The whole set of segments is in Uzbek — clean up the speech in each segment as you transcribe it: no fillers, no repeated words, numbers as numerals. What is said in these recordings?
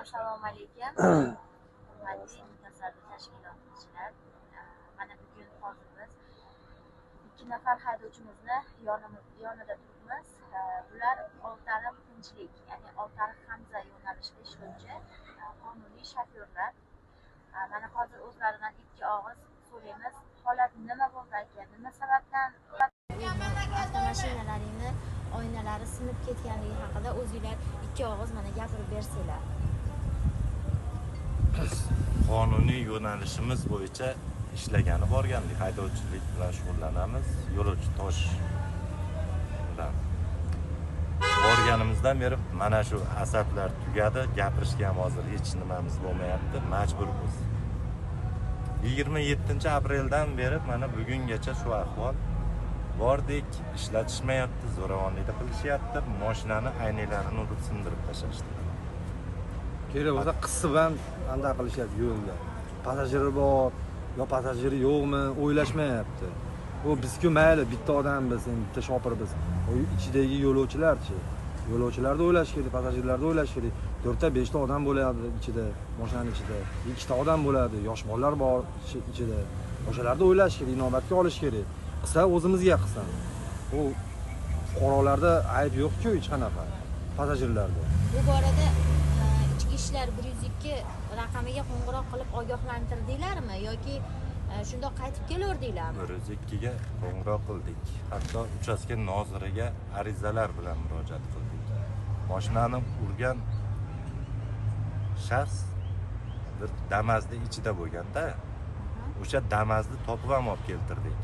Assalomu alaykum, hurmatli mutasaddi tashkilotchilar. Mana bugun hozir biz ikki nafar haydovchimizni yonida turibmiz. Bular Oltiariq Tinchlik, ya'ni Oltiariq Hamza yo'nalishida ishlovchi qonuniy shofyorlar. Mana hozir o'zlaridan ikki og'iz so'raymiz. Holat nima bo'ldi, aka? Nima sababdan avtomashinalaringni oynalari sinib ketganligi haqida o'zinglar ikki og'iz mana gapirib bersanglar. Biz qonuniy yo'nalishimiz bo'yicha ishlagani borgandik. Haydovchilik bilan shug'ullanamiz, yo'lovchi tashish bilan. Borganimizdan beri mana shu asablar tugadi, gapirishga ham hozir hech nimamiz bo'lmayapti, majburmiz. 27-apreldan beri mana bugungacha shu ahvol. Bordik, ishlatishmayapti, zo'ravonlikda qilishyapti, moshinani aynaklarini urib sindirib tashlashdi. Kerak bo'lsa qisib ham anaqa qilishyapti yo'lda. Passajiri bor yo passajiri yo'qmi, o'ylashmayapti. U bizku mayli, bitta odammiz, endi bitta shopirmiz. U ichidagi yo'lovchilarchi? Yo'lovchilarni o'ylash kerak, passajirlarni o'ylash kerak. To'rtta, beshta odam bo'ladi ichida, mashinani ichida. Ikkita odam bo'ladi, yosh bolalar bor ichida. O'shalarni o'ylash kerak, inobatga olish kerak. Qilsa o'zimizga qilsin. U fuqarolarda ayb yo'q-ku hech qanaqa. Passajirlarda. Bu borada ichki ishlar 102 raqamiga qo'ng'iroq qilib ogohlantirdinglarmi yoki shundoq qaytib kelaverdinglarmi? 102 ga qo'ng'iroq qildik, hatto uchastka noziriga arizalar bilan murojaat qildik. Moshinani urgan shaxs bir Damazni ichida bo'lganda, o'sha Damazni topib ham olib keltirdik,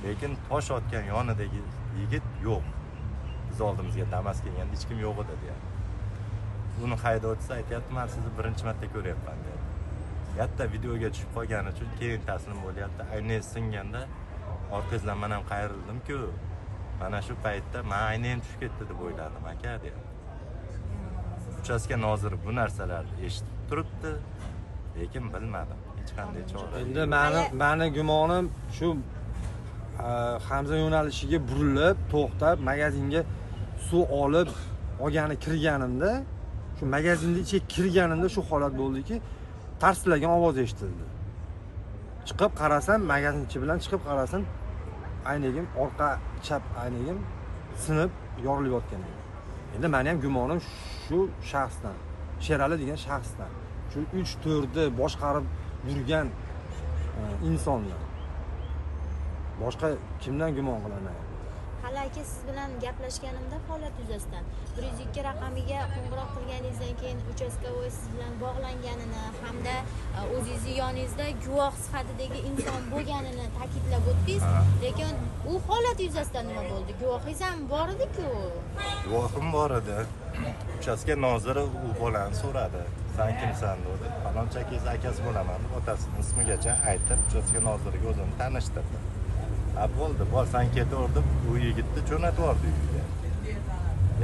lekin tosh otgan yonidagi yigit yo'q. Biz oldimizga Damas kelganda hech kim yo'q edi, deyapti. Uni haydovchisi aytyapti, man sizni birinchi marta ko'ryapman, deyapti. Hatto videoga tushib qolgani uchun keyin taslim bo'lyapti. Aynangiz singanda orqangizdan man ham qayrildim-ku, mana shu paytda man aynang tushib ketdi deb o'yladim, aka, deyapti. Uchastka noziri bu narsalarni eshitib turibdi, lekin bilmadim, hech qanday chora Endi mani gumonim shu Hamza yo'nalishiga burilib, to'xtab, magazinga suv olib olgani kirganimda, shu magazinni ichiga kirganimda shu holat bo'ldiki, tarsillagan ovoz eshitildi. Chiqib qarasam, magazin ichi bilan chiqib qarasam, aynagim, orqa chap aynagim sinib yorilib yotgan edi. Endi mani ham gumonim shu shaxsdan, Sherali degan shaxsdan. Shu 3-4ni boshqarib yurgan insonlar. Boshqa kimdan gumon qilaman? Hali aka, siz bilan gaplashganimda holat yuzasidan 102 raqamiga qo'ng'iroq qilganingizdan keyin участковой siz bilan bog'langanini hamda o'zingizni yoningizda guvoh sifatidagi inson bo'lganini ta'kidlab o'tdingiz. Ha. Lekin u holat yuzasidan nima bo'ldi? Guvohingiz ham bor edi-ku. Guvohim bor edi. Uchastka noziri u bolani so'radi, san kimsan, dedi. Falonchi akangiz akasi bo'laman, deb otasini ismigacha aytib, uchastka noziriga o'zini tanishtirdi. Ha, bo'ldi, bor, san ketaver, deb u yigitni jo'natib yubordi uyiga.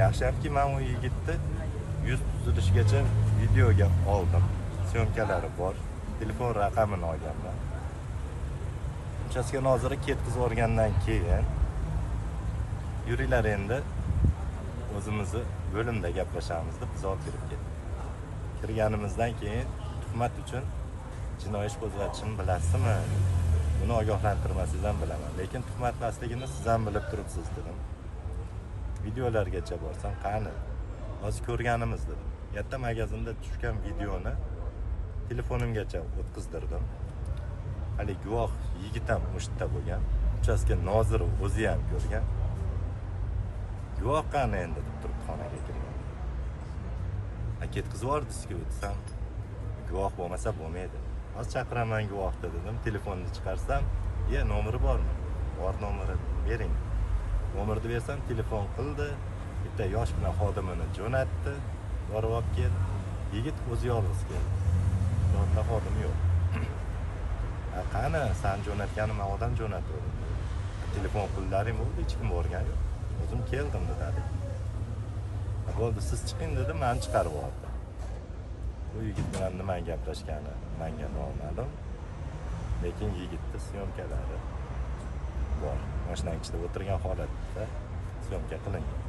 Yaxshiyamki, man u yigitni yuz tuzilishigacha videoga oldim, съёмка lari bor, telefon raqamini olganman. Uchastka noziri ketkazib yuborgandan keyin, yuringlar, endi o'zimizni bo'limda gaplashamiz, deb bizni olib kirib ketdi. Kirganimizdan keyin, tuhmat uchun jinoiy ish qo'zg'atishini bilasizmi, buni ogohlantirmasangiz ham bilaman, lekin tuhmat emasligini siz ham bilib turibsiz, dedim. Videolargacha borsam, qani, hozir ko'rganimiz, dedim. Yerda magazinda tushgan videoni telefonimgacha o'tkazdirdim. Haligi guvoh yigit ham o'sha yerda bo'lgan, uchastka noziri o'zi ham ko'rgan. Guvoh qani endi, deb turibdi xonaga kirgan. A, ketkazib yubordingizku, desam, guvoh bo'lmasa bo'lmaydi, hozir chaqiraman guvohni, dedim. Telefonni chiqarsam, iya, nomeri bormi? Bor nomeri, bering. Nomerni bersam, telefon qildi, bitta yosh bilan xodimini jo'natdi, borib olib kel. Yigit o'zi yolg'iz keldi, birorta xodim yo'q. A, qani san jo'natganim, man odam jo'natgandim, telefon qillaring bo'ldi, hech kim borgani yo'q, o'zim keldim, dedi haligi. "A, bo'ldi, siz chiqing", dedi, mani chiqarib yubordi. Bu yigit bilan nimani gaplashgani manga noma'lum, lekin yigitni съёмка lari bor, mashinani ichida o'tirgan holatda съёмка qilingan.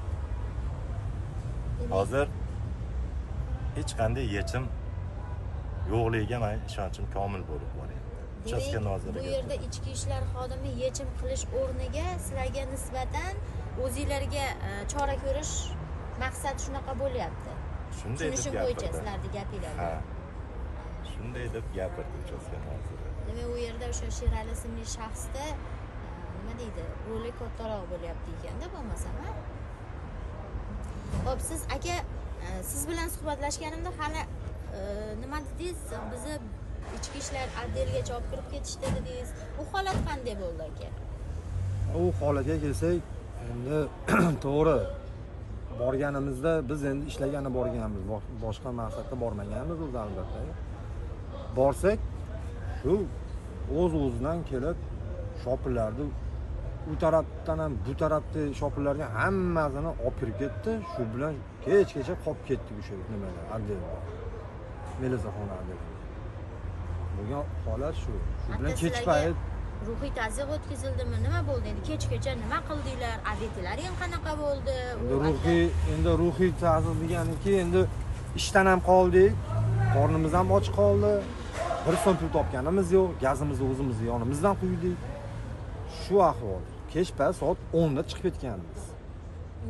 Hozir Hech qanday yechim yo'qligiga men ishonchim komil bo'lib boryapti. Uchastka Demak, bu yerda ichki ishlar xodimi yechim qilish o'rniga sizlarga nisbatan o'zinglarga chora ko'rish maqsad shunaqa bo'lyapti. Shunday deb Tushunishim bo'yicha gapirdi. sizlarni gapinglarda. Ha. Shunday deb gapirdi uchastka noziri. Demak, u yerda o'sha Sherali ismli shaxsda nima deydi, roli kattaroq bo'lyapti ekanda bo'lmasam, ha? Xo'p, siz aka, siz bilan suhbatlashganimda hali nima dedingiz? Bizni ichki ishlar otdelgacha olib kirib ketishdi dedingiz. U holat qanday bo'ldi aka? U holatga kelsak, endi to'g'ri borganimizda biz endi ishlagani borganmiz, boshqa maqsadda bormaganmiz o'zi albatta. Borsak, shu o'z-o'zidan kelib shopirlarni u tarafdan ham bu tarafda shopirlarga hammasini olib kirib ketdi. Shu bilan kechgacha qolib ketdik o'sha nimada, otdelda. Melisaxona otdelida. Bo'lgan holat shu. Shu bilan kech payt ruhiy tazyiq o'tkazildimi? Nima bo'ldi? Endi kechgacha nima qildinglar? Adetlaring qanaqa bo'ldi? Endi ruhiy tazyiq deganiki, endi ishdan ham qoldik, qornimiz ham och qoldi. Bir so'm pul topganimiz yo'q, gazimizni o'zimizni yonimizdan quydik. Shu ahvol. Kech payt soat 10 da chiqib ketganmiz.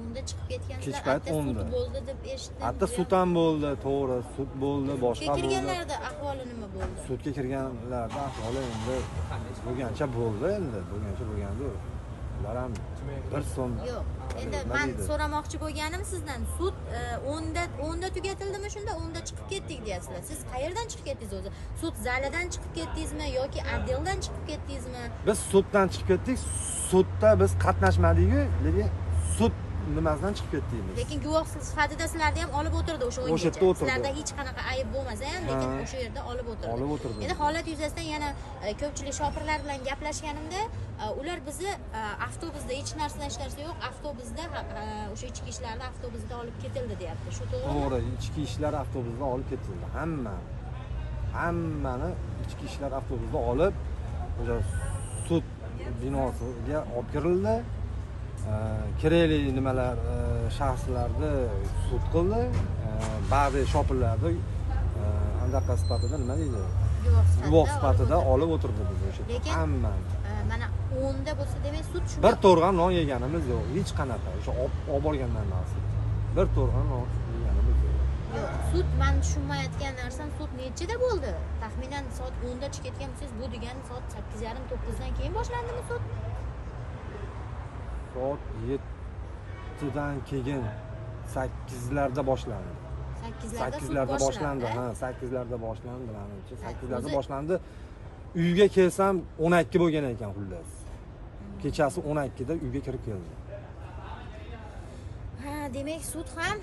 10 da chiqib ketgansizlar. Kech payt 10 da. Sud bo'ldi deb eshitdim. Hatto sud ham bo'ldi, to'g'ri, sud bo'ldi, boshqa bo'ldi. Kirganlarda ahvoli nima bo'ldi? Sudga kirganlarda ahvoli endi bo'lgancha bo'ldi, endi bo'lgancha bo'lganda ular ham bir so'm yo'q. Endi men so'ramoqchi bo'lganim sizdan, sud 10 da tugatildimi shunda? 10 da chiqib ketdik deyapsizlar. Siz qayerdan chiqib ketdingiz o'zi? Sud zalidan chiqib ketdingizmi yoki otdeldan chiqib ketdingizmi? Biz suddan chiqib ketdik. Sudda biz qatnashmadik-ku, lekin sud nimasidan chiqib ketdik biz. Lekin guvoh sifatida sizlarni ham olib o'tirdi o'sha o'yingacha. Sizlarda hech qanaqa ayb bo'lmasa ham, lekin o'sha yerda olib o'tirdi. Olib o'tirdi. Endi holat yuzasidan yana ko'pchilik shopirlar bilan gaplashganimda, ular bizni avtobusda hech narsa yo'q, avtobusda o'sha ichki ishlarni avtobusda olib ketildi deyapti. Shu to'g'rimi? To'g'ri, ichki ishlar avtobusda olib ketildi. Hammani ichki ishlar avtobusda olib o'sha sud binosiga olib kirildi. Kerakli nimalar shaxslarni sud qildi, ba'zi shopirlarni andaqa sifatida nima deydi, guvoh sifatida olib o'tirdi biz o'sha Lekin hammani. Mana 10 da bo'lsa demak sud shunda bir to'rg'an non yeganimiz yo'q, hech qanaqa o'sha olib borgandan narsa. Bir to'rg'an non yeganimiz yo'q. Yo'q, sud men tushunmayotgan narsam, sud nechida bo'ldi? Taxminan soat 10 da chiqib ketgan bo'lsangiz, bu degani soat 8:30 9 dan keyin boshlandimi sud? Soat 7 dan keyin 8larda boshlandi. 8larda boshlandi. Ha, 8larda boshlandi menimcha. 8larda boshlandi. Uyga kelsam 12 bo'lgan ekan xullas. Kechasi 12 da uyga kirib keldim. Ha, demak sud ham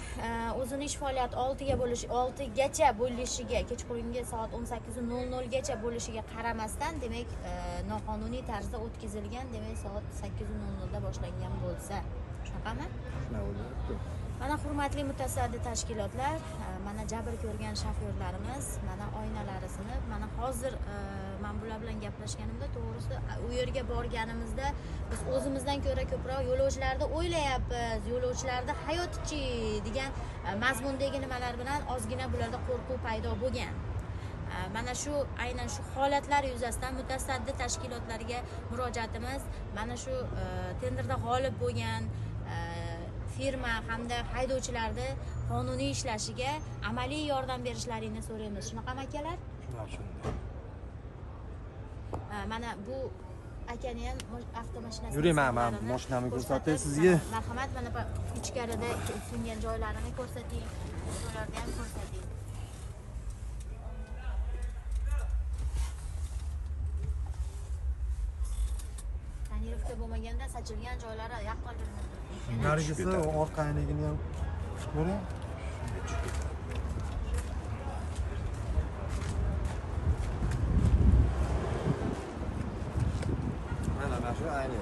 o'zini ish faoliyati 6 gacha bo'lishiga, kechqurungi soat 18:00 gacha bo'lishiga qaramasdan, demak noqonuniy tarzda o'tkazilgan, demak soat 8:00 da boshlangan bo'lsa, shunaqami? Shunday bo'lyapti. Mana hurmatli mutasaddi tashkilotlar, mana jabr ko'rgan shofyorlarimiz, mana oynalari sinib, mana hozir men bular bilan gaplashganimda, to'g'risi u yerga borganimizda biz o'zimizdan ko'ra ko'proq yo'lovchilarni o'ylayapmiz, yo'lovchilarni hayotchi degan mazmundagi nimalar bilan ozgina bularda qo'rquv paydo bo'lgan. Mana shu aynan shu holatlar yuzasidan mutasaddi tashkilotlarga murojaatimiz, mana shu tenderda g'olib bo'lgan firma hamda haydovchilarni qonuniy ishlashiga amaliy yordam berishlarini so'raymiz. Shunaqami akalar? Shunday. Mana bu akani ham avtomashinasi. Yuring, men mashinamni ko'rsatay sizga. Marhamat, mana ichkarida singan joylarini ko'rsating, ularni ham ko'rsating. Tonirovka bo'lmaganda sachilgan joylari yaqqol bilinib turibdi. Narigisi orqa aynagini ham ko'ring. Mana shu ayna.